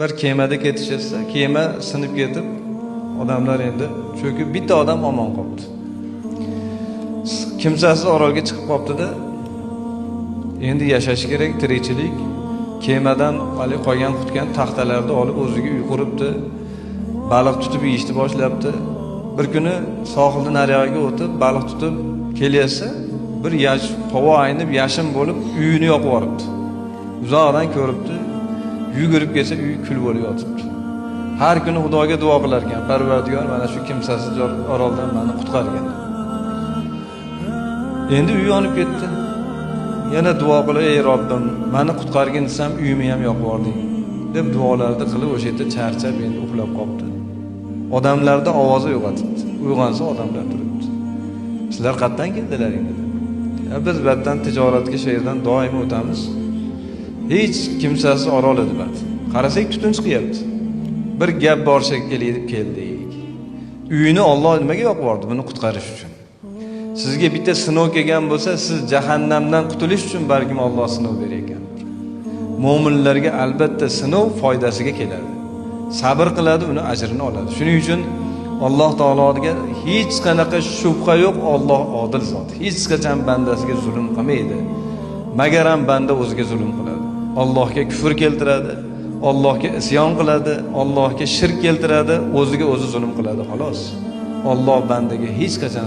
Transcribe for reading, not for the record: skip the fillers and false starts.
Bir kemada ketishsa, kema sinib ketib, odamlar endi cho'kib, bitta odam omon qolibdi. Kimsasiz orolga chiqib qolibdi-da. Endi yashash kerak, tirikchilik. Kemadan hali qolgan qutgan taxtalarni olib o'ziga uy quribdi. Baliq tutib yeyishni boshlabdi. Bir kuni sohildan nariyog'iga o'tib, baliq tutib kelyapsa, bir yash havo aynib, yashin bo'lib uyini yoqib yuboribdi. Uzoqdan ko'ribdi, yugurib kelsa uy kul bo'lib yotibdi. Har kuni Xudoga duo qilar ekan, Parvardigor mana shu kimsasiz oroldan meni qutqargin. Endi uy yonib ketdi. Yana duo qilib, ey Robbim, meni qutqargin desam, uyimni ham yoqib yubording deb duolarni qilib o'sha yerda charchab endi uxlab qolibdi. Odamlarda ovozi uyg'otibdi. Uyg'onsa odamlar turibdi. Sizlar qayerdan keldilaring dedi. Ya biz batdan tijoratga shu yerdan doim o'tamiz. Hech kimsasiz orol edi bat. Qarasak tutun chiqyapti. Bir gap bor shekilli deb keldik. Uyini Alloh nimaga yoqib yubordi? Buni qutqarish uchun. Sizga bitta sinov kelgan bo'lsa, siz jahannamdan qutulish uchun balkim Alloh sinov berayotgandir. Mo'minlarga albatta sinov foydasiga keladi. Sabr qiladi, uni ajrini oladi. Shuning uchun Alloh taologa hech qanaqa shubha yo'q, Alloh odil zot. Hech qachon bandasiga zulm qilmaydi. Magaram banda o'ziga zulm qiladi. Allohga kufr keltiradi, Allohga isyon qiladi, Allohga shirk keltiradi, o'ziga o'zi zulm qiladi, xolos. Alloh bandaga hech qachon